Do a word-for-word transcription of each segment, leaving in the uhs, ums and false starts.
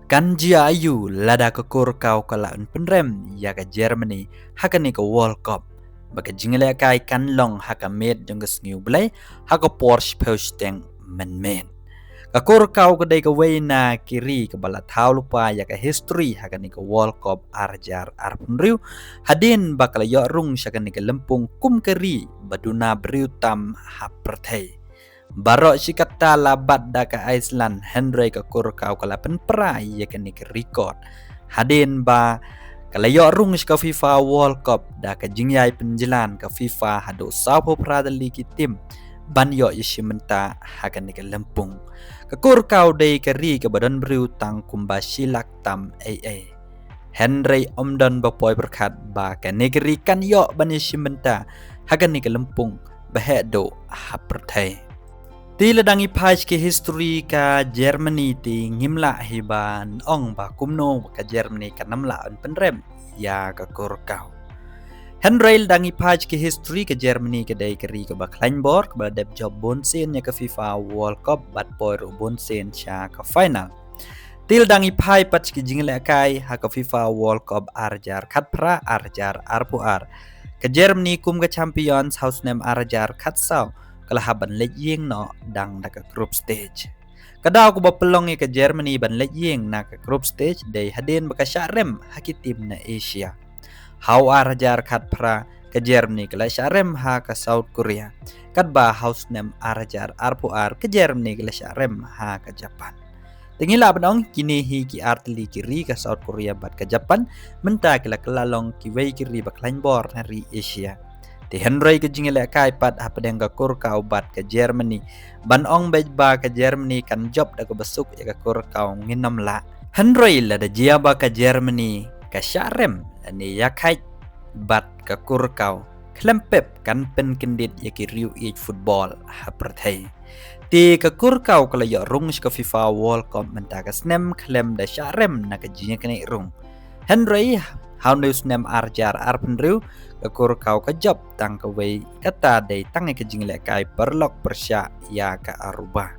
Kan jia aïu lada ka Curacao ka lah ban pynrem ïa ka Germany ha kane ka World Cup, ba ka jingïalehkai kan long ha ka miet jong ka Sngi U Blei ha ka por shiphew shiteng mynmiet. Ka Curacao ka dei kawei na ki ri kaba la thaw lypa ïa ka history ha kane ka World Cup ar hajar arphew hynriew, hadien ba ka la ïoh rung sha kane ka lympung kum ka ri ba duna briew tam ha pyrthei. Baroh shi katta la bat da ka Iceland, hynrei ka Curacao ka la pynpra ïa kane ka record, hadien ba ka la ïoh rung sha ka FIFA World Cup da ka jingïai pynjlan ka FIFA haduh sawphew phra tylli ki team ban ïoh ïashim bynta ha kane ka lympung. Ka Curacao dei ka ri kaba don briew tang kumba shi lak tam ei ei, hynrei ym don ba poi pyrkhat ba kane ka ri kan ïoh ban ïashim bynta ha kane ka lympung ba heh duh ha pyrthei. Te lada ngi phai sha ki history ka Germany, te ngim lah hi ban ong ba kumno ka Germany kan ym lah ban pynrem ïa ka Curacao. Hynrei lada ngi phai sha ki history ka Germany ka dei ka ri kaba khlaiñ bor, kaba la dep jop bun sien ïa ka FIFA World Cup bad poi ruh bun sien sha ka final. Te lada ngi phai pat sha ki jingïalehkai ha ka FIFA World Cup ar hajar khatphra, ar hajar arphew ar, ka Germany kum ka champions ha u snem ar hajar khatsaw ka la hap ban leit ïing noh dang da ka group stage. Ka daw kaba pynlong ïa ka Germany ban leit ïing na ka group stage dei hadien ba ka shah rem ha ki team na Asia. Ha u ar hajar khatphra ka Germany ka la shah rem ha ka South Korea, katba ha u snem ar hajar arphew ar ka Germany ka la shah rem ha ka Japan. Te ngi lah ban ong kine hi ki ar tylli ki ri, ka South Korea bad ka Japan, mynta ki la kylla long kiwei ki ri ba khlaiñ bor na ri Asia. Te hynrei ka jingïalehkai pat hapdeng ka Curacao bad ka Germany, ban ong beit ba ka Germany kan jop da kaba suk ïa ka Curacao ngin ym lah. Hynrei lada jia ba ka Germany ka shah rem lane ïakhaid bad ka Curacao, khlem pep kan pynkyndit ïa ki riew ïeit football ha pyrthei. Te ka Curacao ka la ïoh rung sha ka FIFA World Cup mynta ka snem khlem da shah rem na ka jingïaknieh rung. Hynrei ha une u snem ar hajar arphew hynriew ka Curacao ka jop tang kawei, kata dei tang ïa ka jingïalehkai paralok pyrshah ïa ka Aruba.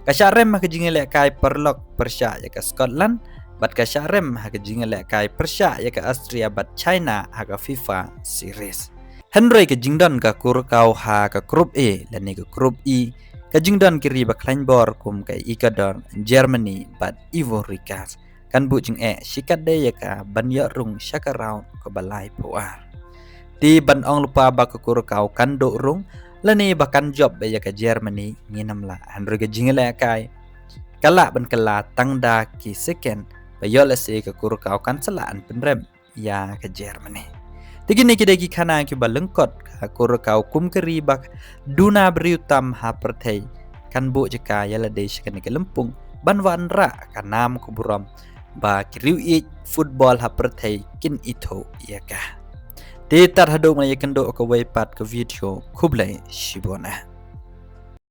Ka shah rem ha ka jingïalehkai paralok pyrshah ïa ka Scotland, bad ka shah rem ha ka jingïalehkai pyrshah ïa ka Austria bad China ha ka FIFA Series. Hynrei ka jingdon ka Curacao ha ka Group A lane ka Group E, ka jingdon ki ri ba khlaiñ bor kum ka Ecuador, Germany bad Ivory Coast, kan buh jingeh shikatdei ïa ka ban ïoh rung sha ka round kaba laiphew ar. Te ban ong lypa ba ka Curacao kan duh rung lane ba kan jop ïa ka Germany ngin ym lah, hynrei ka jingïalehkai ka lah ban kylla tang da ki second ba ïoh lehse ka Curacao kan sa lah ban pynrem ïa ka Germany. Te kine ki dei ki khana kiba lyngkot ka Curacao kum ka ri ba duna briew tam ha pyrthei, kan buh jaka ïa lade sha kane ka lympung ban wanrah ka nam ka burom ba ki riew ïeit football ha pyrthei kin ithuh ïa ka. Te tad haduh ban ïakynduh kawei pat ka video, khublei shibun.